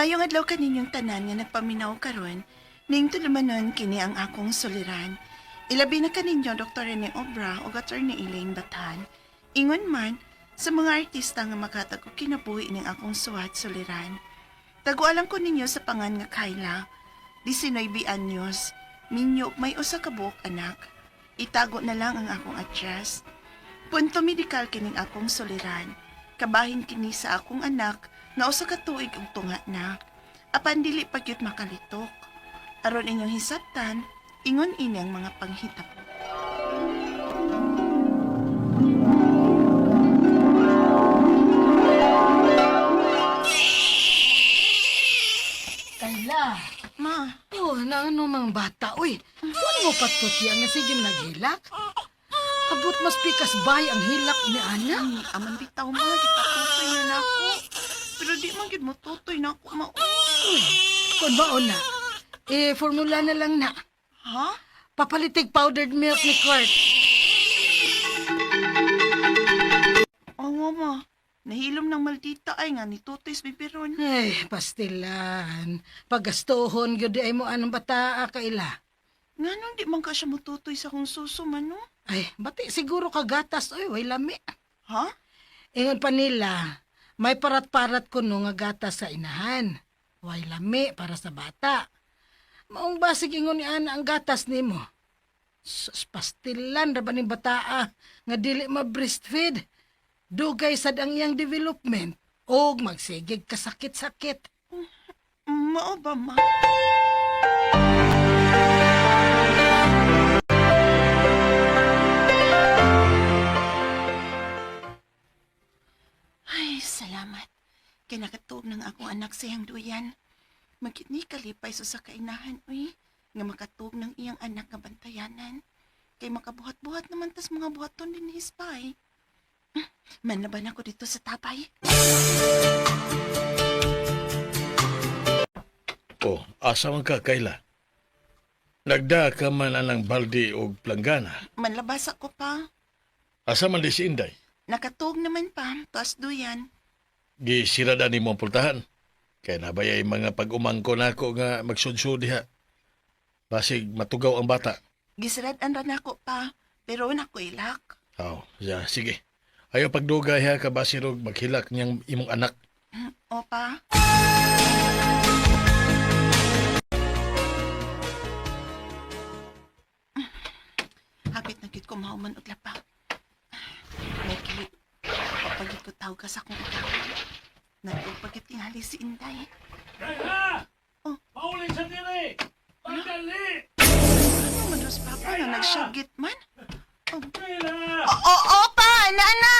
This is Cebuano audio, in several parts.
Maayong adlaw kaninyong tanan nga nagpaminaw karon, ning tulumanon kini ang akong suliran. Ilabi na kaninyo Dr. Rene Obra ug Attorney Elaine Batan. Ingon man sa mga artista nga makatag og kinabuhi ning akong suwat suliran. Tagualan ko ninyo sa pangan nga Kyla, 19 anyos, minyo ug may usa ka buok anak. Itago na lang ang akong address. Punto medikal kining akong suliran. Kabahin kini sa akong anak nga usa ka tuig ug tunga na. Apan dili pa gyud makalitok. Aron inyong hisabtan, ingon ini ang mga panghitabo. Kayla. Ma, Oh, na ano mang bata, uy. Huwag mo patutya nga sige naghilak. Abot mas pikas bay ang hilak ni Ana. ay, aman bitaw ma, gipatutoy na nako. Pero di man gyud motutoy na ako ma. Uy, kung ba na? Eh, formula na lang na. Ha? Papalitig powdered milk ni Kurt. Oo ma. Nahilom ng maldita ay nga ni tutoy sa bibiron. Ay, pastilan. Pagastuhon gyud ay mo anong bata kaila. Nganong di man ka siya motutoy sa akong suso man no? Ay, bati siguro kagatas, uy, way lami. Ha? Ingon pa nila, may parat-parat kuno nga gatas sa inahan. Way lami para sa bata. Maong basig ingon ni Ana ang gatas nimo. Sus, pastilan ra ba ning bataa nga dili ma-breastfeed. Dugay sad ang iyang development og magsigig kasakit-sakit. Mao ba ma? Ay, salamat. Kay nakatuog ng akong anak sa iyang duyan. Magkit ni kalipay sa sa kainahan, uy. Nga makatuog ng iyang anak nga bantayanan. Kay makabuhat-buhat naman tas mga buhaton din ni Spy. Manlaban ako dito sa tapay. Oh, asa man ka, Kayla? Nagda ka man anang balde og planggana. Manlabas ako pa. Asa man di si Inday? Nakatuog naman pa, tuas duyan. Gisirada ni mo ang pultahan. Kaya nabayay mga pag-umangko nako nga magsudsud diha. Basig matugaw ang bata. Gisirad-an ra nako pa, pero nako ilak. Oh, ya, sige. Ayaw pagdugay ha ka basirog maghilak niyang imong anak. Opa. Hapit na gid ko mahuman og lapa. Meki, papagit ko tawag ka sa akong utak. Nagpagit tingali si Inday. Kayla! Oh. Pauli sa diri! Pagdali! Ano man dos papa nga nagsyagit man? Oh. Kayla! Oo, opa! Nana!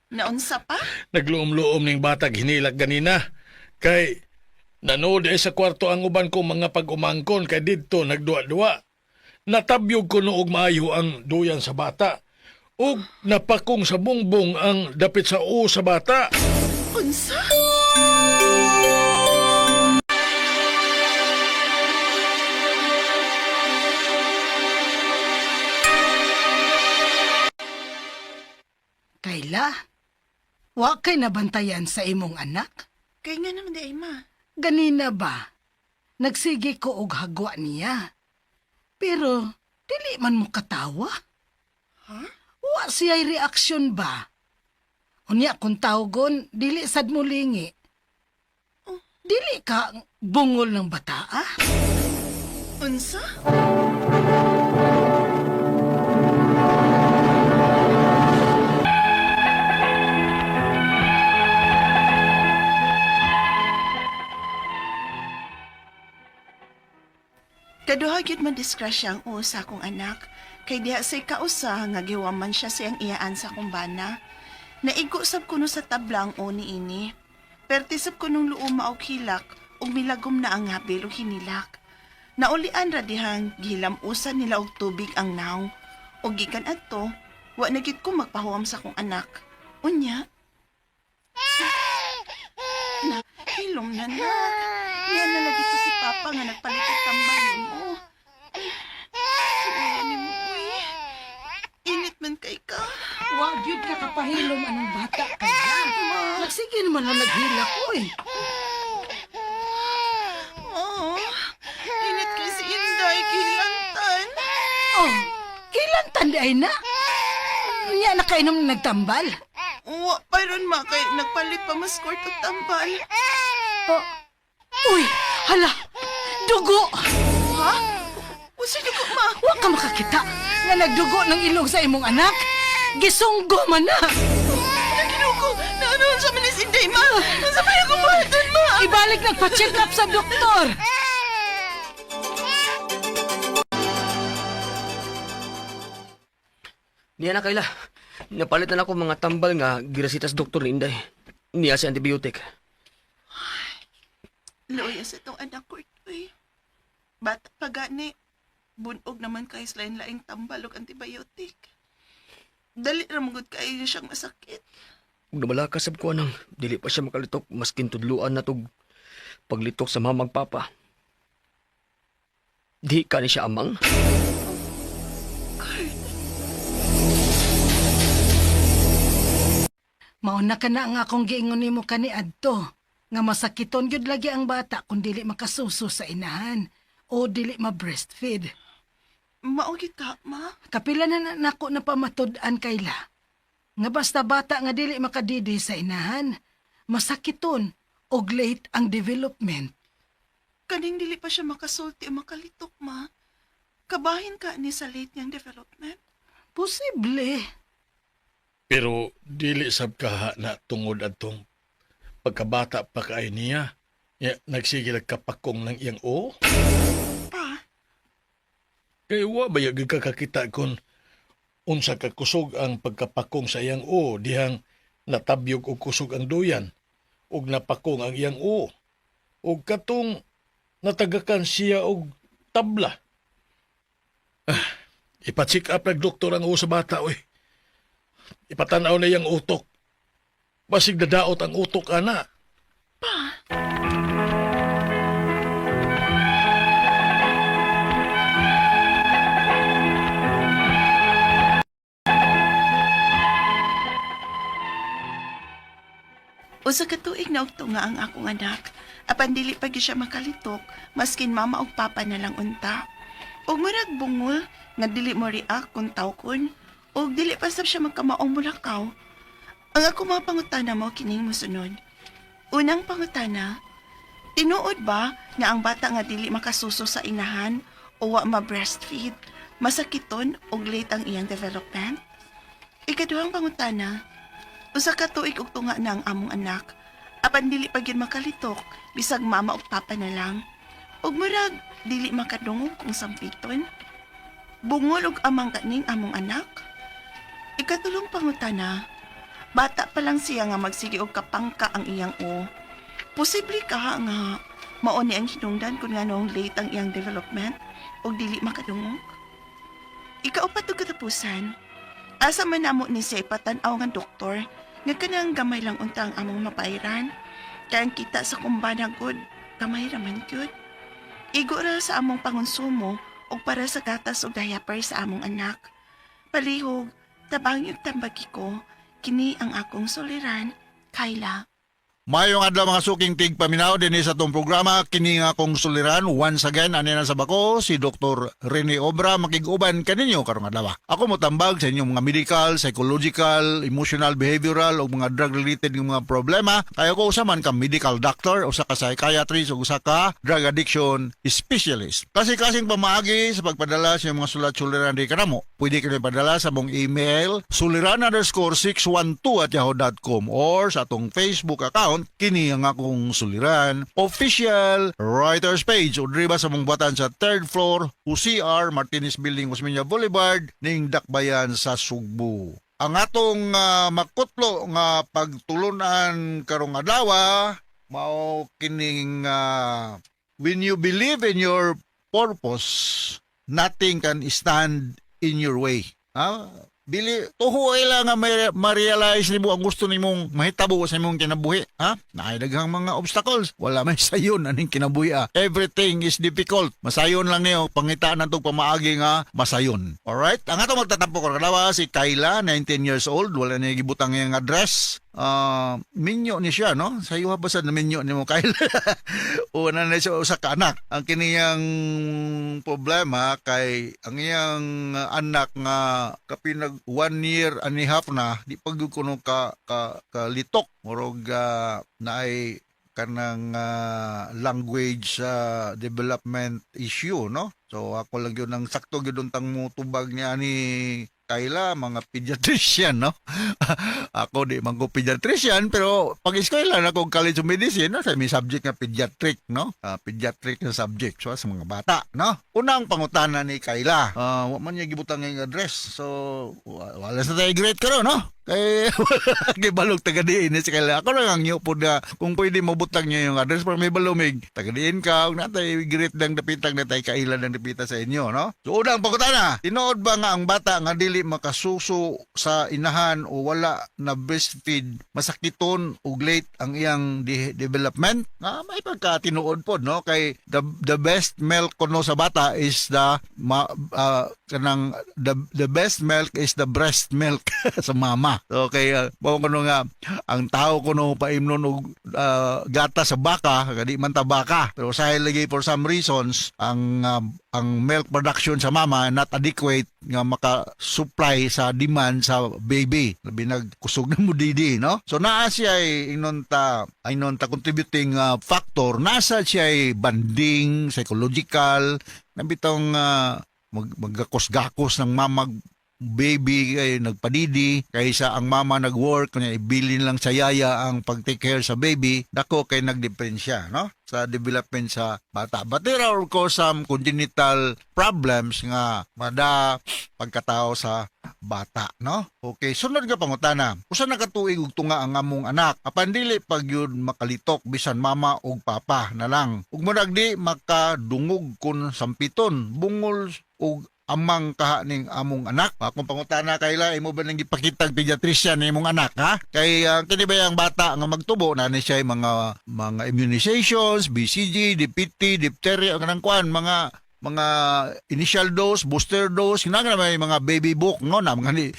Naunsa pa? Nagluom-luom ning batag hinilak ganina. Kay nanood ay sa kwarto ang uban ko mga pag-umangkon kay didto nagduwa-duwa. Natabyog ko noog maayo ang duyan sa bata. Ug napakong sa bungbong ang dapit sa o sa bata. Unsa? Kayla, wa kay nabantayan sa imong anak? Kay nga naman di ay ma. Ganina ba? Nagsige ko og hagwa niya. Pero dili man mo katawa. Ha? Wa siya'y reaksyon ba? Unya kung tawgon, dili sad mo lingi. Oh. Dili ka bungol ng bata, ah? Unsa? Kaduha gyud man disgrasya ang uo sa akong anak, kay diha say kausa nga giwaman siya sa iyang iyaan sa akong bana. Naigo sab kuno sa tabla ang o ni ini. Perti sab kunong luoma og hilak ug milagom na ang habil ug hinilak. Naulian ra dihang gihilam-usan nila og tubig ang naw. Ug gikan adto, wa na gid ko magpahuam sa akong anak. Unya, na, hilom na nak. Yan na lagi to si Papa nga nagpalit og tambal mo. Suwayan ni mo, uy. Kapahilom anong bata kaya. Nagsige naman na naghilak, oy. Oh, init kay si Inday, gilantan. Oh, kailan tanda ay na? Niya nakainom na nagtambal. Wa pa ron ma, kay nagpalit pa mas kwarto tambal. Oh, uy, hala, dugo! Ha? Usa dugo ma? Wa ka makakita nga nagdugo ng ilong sa imong anak. Gisunggo man na. Naginugo, naano sa manis Inday ma? Unsa pa yung buhaton ma? Ibalik nagpa-check up sa doktor. Niya na, Kayla. Napalit na ako mga tambal nga girasitas doktor ni Inday. Niya sa antibiotic. Luya sa itong anak ko ito eh. Bata pa gani, bunog naman kay sa lain-laing tambal og antibiotic. Dali ra magud kayo siyang masakit. Ug namala ka sab ko anang dili pa siya makalitok maskin tudluan na tog paglitok sa mamag papa. Di ka ni siya amang? Kurt, Mauna ka na nga akong giingon nimo kani adto nga masakiton gyud lagi ang bata kung dili makasuso sa inahan o dili ma-breastfeed. mao gyud ka, ma. Kapila na na nako na pamatud-an kayla. Nga basta bata nga dili makadidi sa inahan, masakiton og late ang development. Kaning dili pa siya makasulti o makalitok, ma. Kabahin ka ni sa late niyang development. Posible. Pero dili sab kaha na tungod adtong pagkabata pa kay niya. Ya, nagsige kapakong ng iyang o. Pa, Kay wa ba yag kakakita kun unsa ka kusog ang pagkapakong sa iyang o dihang natabyog og kusog ang duyan ug napakong ang iyang o ug katong natagakan siya og tabla. Ah, ipa-check up nag doktor ang o sa bata oy. Ipatanaw na iyang utok. Basig dadaot ang utok ana. pa. Usa ka tuig na og tunga ang akong anak. Apan dili pa gyud siya makalitok, maskin mama og papa na lang unta. Og murag bungol nga dili mo react kung tawkon, og dili pa sab siya magkamaong mulakaw. Ang ako mga pangutana mo kining mosunod. Unang pangutana, tinuod ba nga ang bata nga dili makasuso sa inahan o wa ma-breastfeed, masakiton og late ang iyang development? Ikaduhang pangutana, usa ka tuig og tunga na ang among anak. Apan dili pa gyud makalitok, bisag mama og papa na lang. Ug murag dili makadungog kung sampiton. Bungol og amang kaning among anak. Ikatulong pangutana, bata pa lang siya nga magsige og kapangka ang iyang o. Posible ka nga mao ni ang hinungdan kung nganong late ang iyang development ug dili makadungog. Ikaupat ug katapusan, asa man namo ni siya ipatan-aw nga doktor nga kanang gamay lang unta ang among mapairan. Kaya ang kita sa kumbana gud, gamay ra man gyud. Igo ra sa among pangonsumo ug para sa gatas ug diaper sa among anak. Palihog, tabang yung tambagi ko, kini ang akong suliran, Kayla. Mayong adlaw mga suking tigpaminaw dinhi sa atong programa kini nga akong suliran once again ani na sa bako si Dr. Rene Obra makig-uban kaninyo karong adlaw. Ako motambag sa inyong mga medical, psychological, emotional, behavioral ug mga drug related nga mga problema. Kaya ko usa man ka medical doctor, usa ka psychiatrist ug usa ka drug addiction specialist. Kasi-kasing pamaagi sa pagpadala sa inyong mga sulat suliran di kanamo. Pwede kayo padala sa mong email suliran_612@yahoo.com or sa atong Facebook account kini ang akong suliran official writers page o diri ba sa mong buhatan sa third floor UCR Martinez Building, Osmeña Boulevard ning Dakbayan sa Sugbo. Ang atong makutlo nga pagtulunan karong adlaw mao kining when you believe in your purpose, nothing can stand in your way. Ha? Dili tuho ay lang nga may ma-realize nimo ang gusto nimong mahitabo sa imong kinabuhi, ha? Naay daghang mga obstacles. Wala may sayon aning kinabuhi, ah. Everything is difficult. Masayon lang niyo pangitaan natong pamaagi nga masayon. Alright? Ang ato magtatampo karon adlaw si Kayla, 19 years old, wala niya gibutang iyang address. Ah, minyo ni siya, no? Sa iyo ba sa minyo nimo, Kayla? O na na siya usa ka anak. Ang kiniyang problema kay ang iyang anak nga kapinag 1 year and a half na di pa gyud kuno ka, ka kalitok, murog naay kanang language development issue, no? So ako lang yun ang sakto gyud untang mo tubag niya ni Kayla, mga pediatrician, no? Ako di man ko pediatrician, pero pag eskwela na ako College of Medicine, no, sa may subject nga pediatric, no? Pediatric na subject, so sa mga bata, no? Unang pangutana ni Kayla, wa man niya gibutang ang address, so wala sa tayo great karon, no? Kay gibalog taga diin ni si Kayla. Ako lang ang po na kung pwede mo butang niya yung address para may balumig. Taga diin ka, ug natay great lang dapitang natay kaila lang dapita sa inyo, no? So unang pangutana, tinuod ba nga ang bata nga dili makasuso sa inahan o wala na breastfeed masakiton ug late ang iyang development? Ah, may pagka tinuod pod, no? Kay the best milk kuno sa bata is the ma, kanang the best milk is the breast milk sa mama. So kay mao kuno nga ang tao kuno paimnon og gata sa baka, di man ta baka. Pero usahay lagi for some reasons ang milk production sa mama not adequate nga maka-supply sa demand sa baby. Labi nagkusog na mo didi, no? So naa siya ay ingnon ta contributing factor, nasa siya ay banding, psychological, nabitong maggakos-gakos ng mama baby ay nagpadidi kaysa ang mama nag-work, kunya ibilin lang sa yaya ang pag-take care sa baby, dako kay nagdiperensya, no, sa development sa bata. But there are of course some congenital problems nga mada pagkatao sa bata, no? Okay, sunod nga pangutana. Usa na ka tuig ug tunga ang among anak. Apan dili pag yun makalitok bisan mama ug papa na lang. Ug murag di makadungog kun sampiton, bungol ug amang kaha ning among anak. Akong pangutana, Kayla, imo ba nang gipakitag pediatrician ni imong anak, ha? Kay kini ba ang bata nga magtubo na ni siya mga immunizations, BCG, DPT, diphtheria, kanang kuan, mga initial dose, booster dose, kinahanglan may mga baby book, no, na mga ni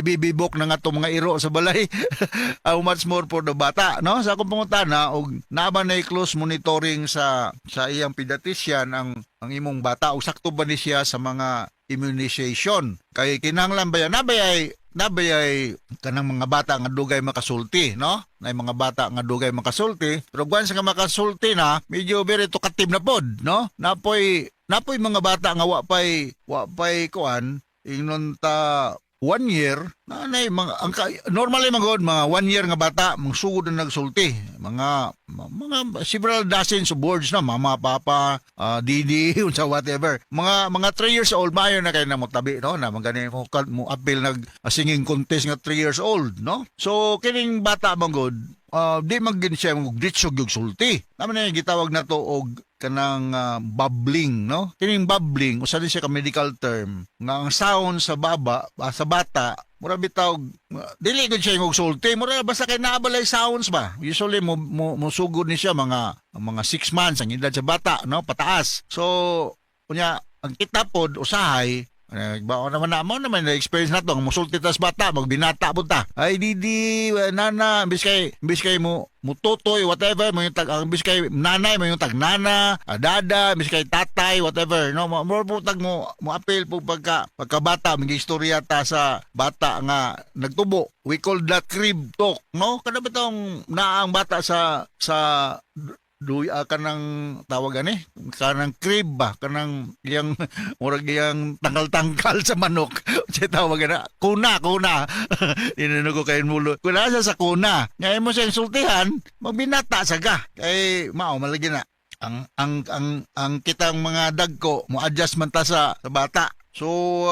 baby book na nga to mga iro sa balay. How much more for the bata, no? Sa akong pangutana, og naa ba na close monitoring sa iyang pediatrician ang imong bata ug sakto ba ni siya sa mga immunization? Kay kinahanglan ba yan? Nabayay kanang mga bata nga dugay makasulti, no? Nay mga bata nga dugay makasulti, pero once nga makasulti na, medyo very talkative na pod, no? Napoy mga bata nga wa pay kuan, ingnon ta 1 year na nay mga ang ka, normally magod mga 1 year nga bata magsugod na nagsulti, mga several dozens of words na, mama, papa, didi, unsa, whatever. Mga 3 years old, maayo na kay na mo tabi, no, na mga mo, mo appeal nag singing contest nga 3 years old, no? So kining bata manggod, di man gin siya og ditso gyud sulti. Naman na gitawag na to og kanang babbling, no? Kining babbling usa din siya ka medical term nga ang sound sa baba, sa bata mura bitaw dili gud siya og sulti, mura basta kay naabalay sounds ba. Usually mo mo sugod ni siya mga 6 months ang edad sa bata, no, pataas. So unya ang kita pod usahay, bao naman na mo naman na experience na to ang musulti tas bata, magbinata pud ta, ay didi, nana, imbis kay mo mututoy, whatever mo yung tag, ang imbis kay nanay mo yung tag nana, dada, imbis kay tatay, whatever, no, mo mo tag mo mo appeal po pagka bata, istorya ta sa bata nga nagtubo. We call that crib talk, no? Kada bitong naa ang bata sa duya, kanang tawag ani, kanang crib ba, kanang iyang murag iyang tangkal-tangkal sa manok siya tawag na kuna kuna. Inano ko kay mulo kuna siya sa kuna ngayon mo siya insultihan, magbinata sa ka kay mao malagi na ang kitang mga dagko mo adjust man ta sa bata. So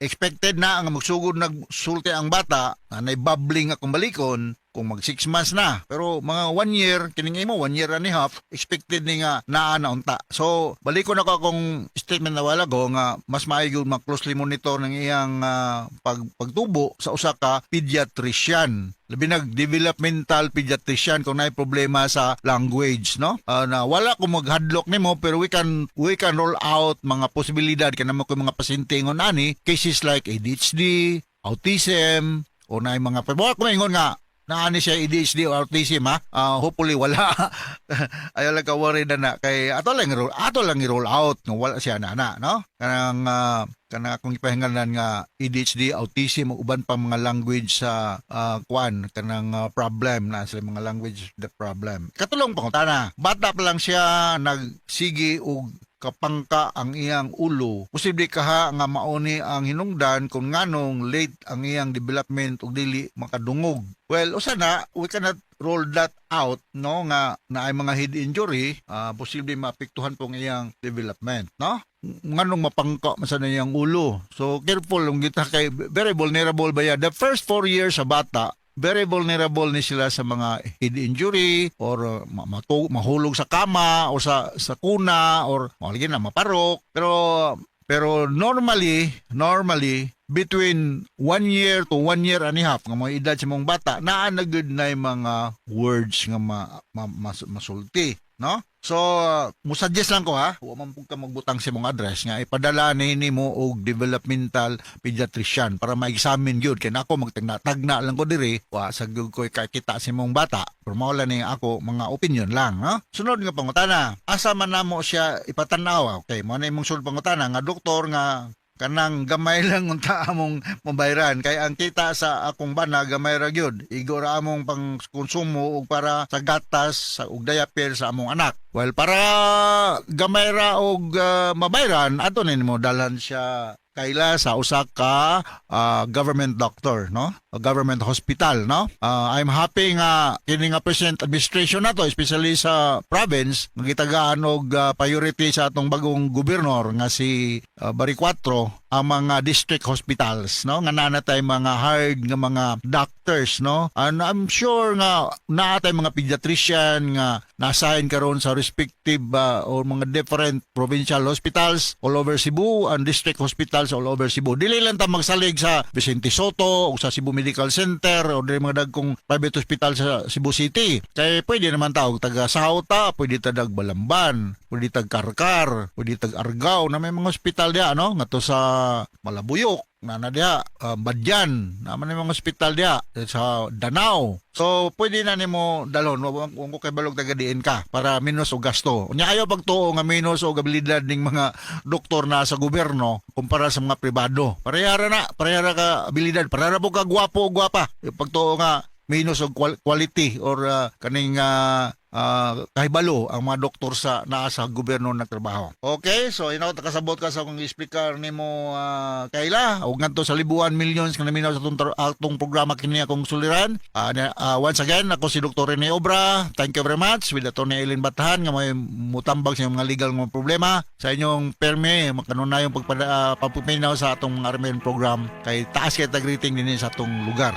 expected na ang magsugod nagsulti ang bata. Anay bubbling akong balikon kung mag 6 months na. Pero mga 1 year, kining imo, 1 year and a half, expected ni nga naa na unta. So, balikon ako akong statement na wala ko nga mas maayo ma-closely monitor ng iyang pagtubo sa usa ka pediatrician. Labi nag developmental pediatrician kung naay problema sa language, no? Na wala ko maghadlok nimo, pero we can roll out mga posibilidad kay namo ko mga pasyente ngon ani cases like ADHD, autism o naay mga, pero wala ko maingon nga naani siya ADHD or autism, ha. Hopefully wala. Ayaw lang ka worry na na kay ato lang i-roll out nga wala siya na, no? Kanang akong ipahingalan nga ADHD, autism ug uban pa mga language sa kwan kanang problem na sila, mga language the problem. Katulong pangutana, bata pa lang siya nagsige og kapangka ang iyang ulo. Posible kaha nga mauni ang hinungdan kung nganong late ang iyang development ug dili makadungog? Well, usa na, we cannot roll that out, no, nga naay mga head injury, posible maapektuhan pong iyang development, no? Nganong mapangka man sa iyang ulo. So careful lang kita kay very vulnerable ba ya. The first 4 years sa bata, very vulnerable ni sila sa mga head injury or mahulog sa kama o sa kuna or mao na maparok. Pero pero normally between 1 year to 1 year and a half nga mga edad sa mong bata, naa na gud na yung mga words nga masulti, no? So, musuggest lang ko ha, wa man pud ka magbutang sa imong address nga ipadala ni nimo og developmental pediatrician para ma-examine gyud, kay nako magtagna-tagna lang ko diri, wa sa gyud ko kita sa imong bata. Pero mao lang ni ako mga opinion lang, no? Sunod nga pangutana, asa man namo siya ipatan-aw? Okay, mao na imong sunod pangutana nga, doktor, nga kanang gamay lang unta among mabayran kay ang kita sa akong bana gamay ra gyud, igo ra among pang konsumo ug para sa gatas sa ug diaper sa among anak. Well, para gamay ra og mabayran, ato ni mo dalhan siya kaila sa usa ka government doctor, no, a government hospital, no? I'm happy nga kini nga present administration nato, especially sa province, nga gitagaan og priority sa atong bagong gobernador nga si Baricuatro ang mga district hospitals, no, nga naa na tay mga hired nga mga doctors, no? And I'm sure nga naa tay mga pediatrician nga na-assign karon sa respective or mga different provincial hospitals all over Cebu and district hospitals all over Cebu. Dili lang ta magsalig sa Vicente Sotto o sa Cebu Medical Center o dili mga dagkong private hospital sa Cebu City. Kay pwede naman ta og taga South ta, pwede ta dag Balamban, pwede tag Carcar, pwede tag Argao na may mga hospital diya, no? Ngadto sa Malabuyok na diha, Badian, naman yung mga ospital diha sa Danao. So pwede na nimo dalhon, wa wa ko kay balog taga diin ka para minus og gasto. Unya ayaw pagtuo nga minus og abilidad ning mga doktor na sa gobyerno kumpara sa mga pribado. Parehara na, parehara ka abilidad, parehara po ka gwapo o gwapa. Pagtuo nga minus og quality or kaning kahibalo ang mga doktor sa naa sa gobyerno nagtrabaho. Okay, so inaw kasabot ka sa akong i-explicar nimo, Kayla, ug ngadto sa libuan millions nga naminaw sa atong programa kini akong suliran. Once again, ako si Dr. Rene Obra. Thank you very much with Atty. Eileen Bathan nga may mutambag sa inyong mga legal nga mga problema sa inyong perme makanunayong pagpaminaw sa atong mga RMN program kay taas kay tag rating dinhi sa atong lugar.